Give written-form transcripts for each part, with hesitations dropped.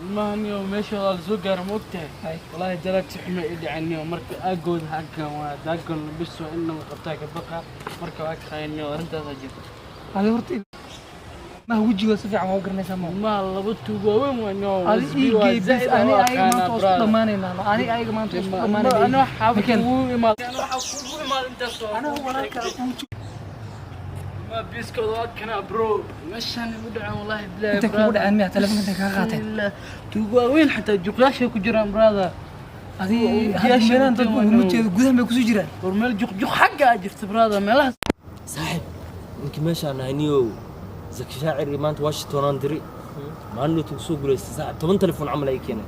Ilmahaniyo meeshooda la soo gaaro, ma ogtahay? Walaahi dalaag si xumo i dhacaniyo. Marka aagooda xaggan waa daagon bis, waa in la qabtaa ka baqa. Marka waa kaqayniyo, arrintaasaa jirta. Adi horta ilmaha wejigooda si fiican waa u garanaysaa, ma? Ilmaha laba tuug waaweyn waa niyo. Adi ii geey bis. Ani ayaga maanta waa isku dhammaanaynaa. Ani ayaga maanta waa isku dhammaanaynaa. Ana waxaa Ninkan- kugu imaad, waxaa kugu imaad intaas oo Anaga walaalkaa kuu ma biiskooda waa kana, bro. Meeshaan igu dhaceen, wallahi bilahi. Intay kugu dhaceen miya? Telefoonka intay kaga qaateen? Tuug waaweyn, xataa juqyaashay ku jiraan, brother. Adi hadda meelahan dadku uguma jeedo, gudahan bay kusoo jiraan. War meel juqjuq xagga aa jirta, brother, meelahaas. Saaxiib, ninkii meeshaan ahay niyow, Zaki Shaacir iyo maanta Washington aan diri. Maalin dhowtu soo guulaystay, saaxiib, 10 telefoon camal ay keeneen,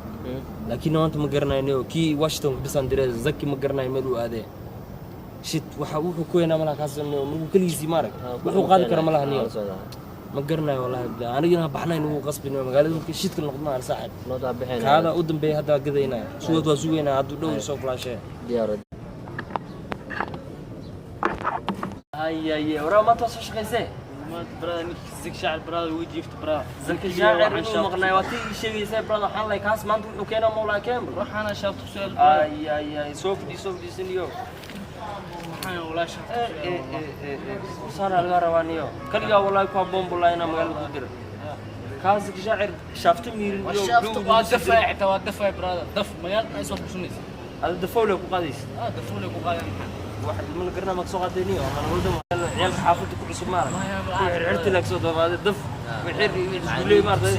laakiin maanta ma garanayo niyow. Kii Washington bisaan diray, Zaki ma garanayo meel uu aadee. Shit, waxa wuxuu ku weynaa malaha kaas niyow. Markuu keligiisii maarag wuxuu qaadi kara malaha niyow, ma garanayo wallahi billahi. Anigana baxnayn ugu qasbin magaalada markii shidka noqdo maar, saaxiib. Kaada u dambeeya hadda gadaynaa, suwad waa sugaynaa, hadduu dhow soo flaashee. Hayaye, waraa maanta waa soo shaqaysee. Maanta, brother, ninkii Zaki Shaacir, brother, ugu jiifta, brother. Zaki Shaacir inuu maqnaay waa tii ii sheegaysay, brother. Waxaan lahay kaas maanta wuxuu keenaa mawlaa keen. Waxaana shaabta ku su'aal, brother. Ay ay ay, soo fadhi, soo fadhiisaniyo. Waxaan walaa shaabta ku su'aal. Saana laga rabaa niyo, kaligaa wallahi ku habboon bulaa inaa magaalada ku dira kaas Zaki Shaacir shaafta miirin iyo. Shaafta waa dafay, xitaa waa dafay, brother. Daf magaalada ay soo kusunaysa. Ada dafowle ku qaadaysa. Ah, dafowle ku qaadan maxaa? Wax ilmo la garanaa ma kasoo qaadayniyo, ama nagulda ciyaalka xaafadda ku cusub maarag xirxirti laga soo dafaaday, daf wixir iskuuley maaragtay,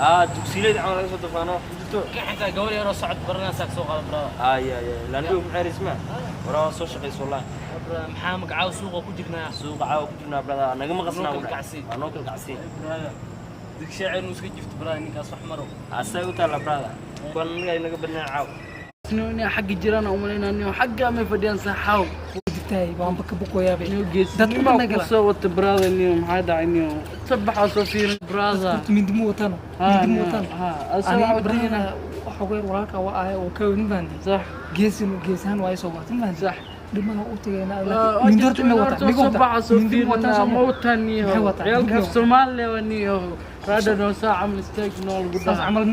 aa dugsileyda camal laga soo dafaano jirto. Kan xitaa gabar yaroo socod baranaysaa ka soo qaada, brother. Ay ay ay, laandhow ku xeerays ma waraa, waa soo shaqaysa wallahi. Brother, maxaa magacaawa suuqa ku jirnaa? Suuqa caawa ku jirnaa, brother, nagama qasnaa. Noo kala kacsiin. Waa noo kala kacsiin. Brother, Zaki Shaacir inuu iska jifto, brother, ninkaas wax maro. Asay u taalla, brother, kuwan anaga inaga badnaa caawa. Inay xagga jiraan aan umalaynaa niyo, xagga may fadhiyaan saxaaw. Digtahay waanba ka boqoyaaba. Niyo Dadku geesinima dhan ku gala. soo wata, brother. Niyo maxaa dhacay niyo? Sabaxaa soo fiirin, brother. Mindimo wataan. Ha, mindimo niyo, wataan. ha, asa ani waxa brother, waxa ugu yar walaalka waa ahay oo ka weyn, fahanti? Sax. Geesin geesahan waa ay soo waatan, fahanti? Sax. Dhimana u tagayna, mindi horta ina wataan, miga wataan? Sabaxa soo Mindi ma wataan? fiirinaa, ma Soo wataan niyo. Maxay wataan? Ciyaalka Mindi af Soomaaliya waa niyo, raada noo saa camal istaag noo lagu saas dhahaa. Camal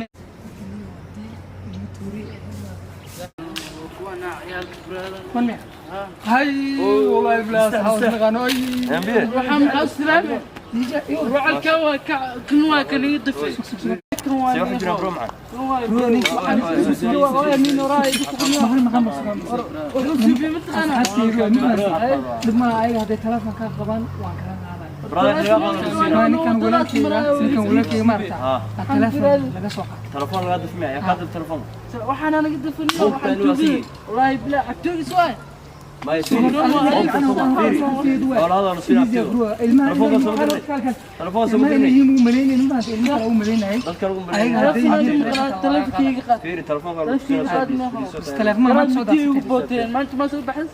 Kuwana ciyaalka, brother. Man miya? Hay, wallahi bilaas haws naqaano ay. Waxaa maxaa silaame ruucalka waa ka kan, waa kan iga dafay kan waa. See wax jiraan, bro, macaan? Kan waa. Bro, ninka waa nin oraay. Mahal maqan. Wuxuu siibiyey mataqaanaa. Dhib malaha, ayaga hadday telefoon kaa qabaan waan kala qaaday. Brother, xigaa qaadana. Waa ninkan walaalkeyga, ninkan walaalkeyga maaragta Ha. telefoon laga soo qaatay. Telefoon lagaa dafmaya yaa kaa daf telefoon? Waxaan anaga dafaniyo. Buugta Waxaan inuu tuugay asigi. wallaahi bilaa cabtoogis waay. Maya, walaalaha la siin abtiyo. Telefoonka soo dirnay, telefoon soo ilmaha dirnay. inay u malaynaynin maanta, ilmaha kale u malaynayay. Dadka lagu Ayaga malaynaya. hadday yihiin Telefonkeyga qaad. Fiiri telefoonka lagu Telefoonka. Telefoon maanta soo Intii ugu daasatay. booteen maanta ma soo baxsan.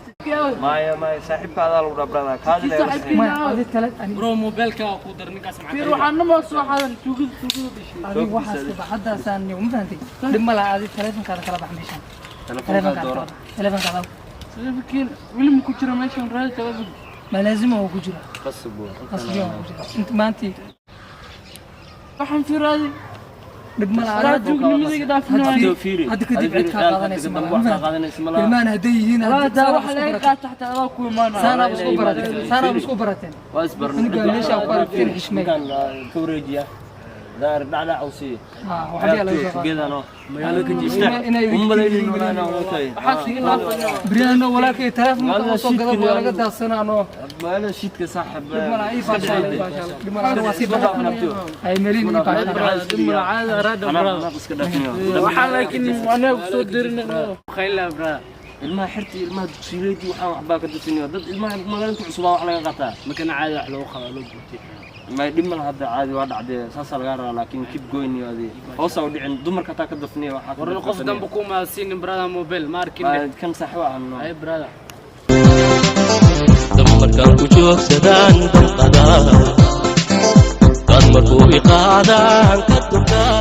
Maya maya, saaxiibka adaa lagu dhaa, brother, kaadi Kii saaxiibkii. Maya, adi tele ani. Bro, mobilka ku dar ninkaas maxaa? Fiir, waxaan nama soo xadan tuugada, tuugada dhashay. Adiga waxaas ka bax haddaasaan ma fahantay? Dhib ma laha, adi telefonkaada kala bax meeshaan. Telefoonka telefonkaada dooro. Kala bax telefonkaada. Telefonkiin weli ma ku jira meeshan raadi telefonka. Ma laazima oo ku jira? Qasab. Qasbiyan oo ku jira inta maantii. Waxaan fiiraaday Dhib ma laha. Raa tuugnimadayga dhaafinayo. Abtiyo, fiiri. Hadda kadib cid kaa qaadanaysa ma laha. Wax kaa qaadanaysa ma laha. Ilmahan hadday yihiin Walaa daa waxa laga qaata xataa adaa ku imaanaya. Saanaaba isku barateen, saanaaba isku barateen. Waa isbarnay. Aniga meesha ku aragteen xishmay. Ninkan ka wareejiya daar dhacdhac u siiya. Waxba laga soo qaaday. Geedano Magaalada ka jiifta. Inay uma malaynin walaa inaa walaalkay. Waxaa siga dhaafaya. Biryaano walaalkay telefoon marka soo gado waa laga daadsanaano. Magaalada shidka, saaxib. Dhib ma laha, ii baashaale, ii baashaale. Dhib ma laha, waa sii Abtiyo. Ay melin, ii baashaale. Dhib ma laha, caada raada, brother. Iska dhaafniyo. Waxaan laakiin anaga kusoo dirin khayla, brother. Ilmaha xirta iyo ilmaha dugsiyeedii waxaan waxbaa ka dusinayo, dad ilmaha magaalada ku cusubaa wax laga qataa. Makana caada wax loogu qabaa loo guurtay. Ma dhib ma laha, hadda caadi waa dhacdee, saasaa lagaa rabaa, laakiin keep going iyo adi hoosaa u dhicin, dumarka hataa ka dafniya waxaa ka War qof dafniya. dambe ku maadsiinin, brother, mobile ma arkin. Kan saaxiib ah no. Ay, brother. Markaan ku joogsadaan damqadaa, dad markuu iqaadaan ka durkaa.